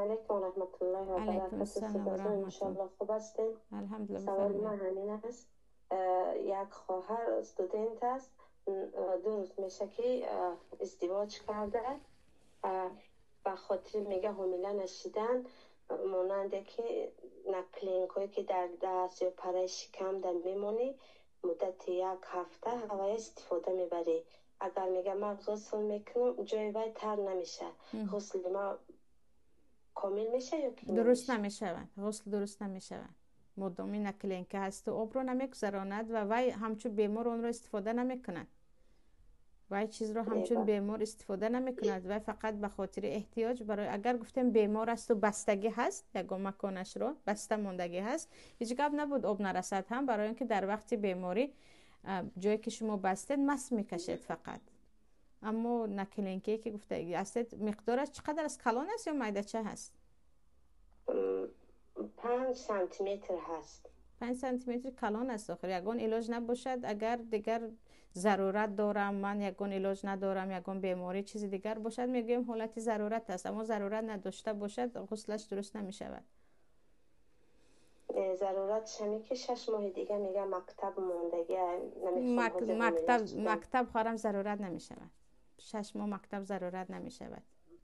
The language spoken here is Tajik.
Алейкум ва раҳматуллоҳи ва Алейкум баракатуҳ. Ассалом ва Устодҷон, раҳматуллоҳ. иншоаллоҳ хуб ҳастед? Алҳамдулилла. Саволи Бифармоед. ман ҳамин аст. Як хоҳар студент аст, 2 рӯз меша, ки издивоҷ карда. Ба хотири, мега, ҳомила нашидан, монанде ки наклейкое, ки дар даст ё параи шикам дар мемонӣ, муддати як ҳафта ҳавая истифода мебарӣ. Агар, мега, ман ғусл мекунам, ҷои вай тар намеша, ғусли ма комил меша ё ки Дуруст намеша? намешавад, ғусл дуруст намешавад, модоми наклейка ҳасту обро намегузаронад ва вай ҳамчун бемор онро истифода намекунад. Вай чизро ҳамчун бемор истифода намекунад, вай фақат ба хотири эҳтиёҷ барои, агар гуфтем, бемор асту бастагӣ ҳаст, ягон маконашро баста мондагӣ ҳаст, ҳеҷ гап набуд, об нарасад ҳам, барои он ки дар вақти беморӣ ҷое ки шумо бастед, мас мекашед фақат. Аммо наклейкае, ки гуфтагӣ ҳастед, миқдораш чӣ қадар аст? Калон аст ё майдача ҳаст? 5 сантиметр ҳаст. 5 сантиметр калон аст. Охир ягон илоҷ набошад, агар дигар зарурат дорам, ман ягон илоҷ надорам, ягон беморӣ, чизи дигар бошад, мегӯем, ҳолати зарурат аст. Аммо зарурат надошта бошад, ғуслаш дуруст намешавад. Заруратш ҳаме, ки 6 моҳи дига, мега, мактаб мондагӣ, намехоҳам ҳозир ҳомила Мактаб шудан. Мактаб, хоҳарам, зарурат намешавад. 6 моҳ мактаб зарурат намешавад.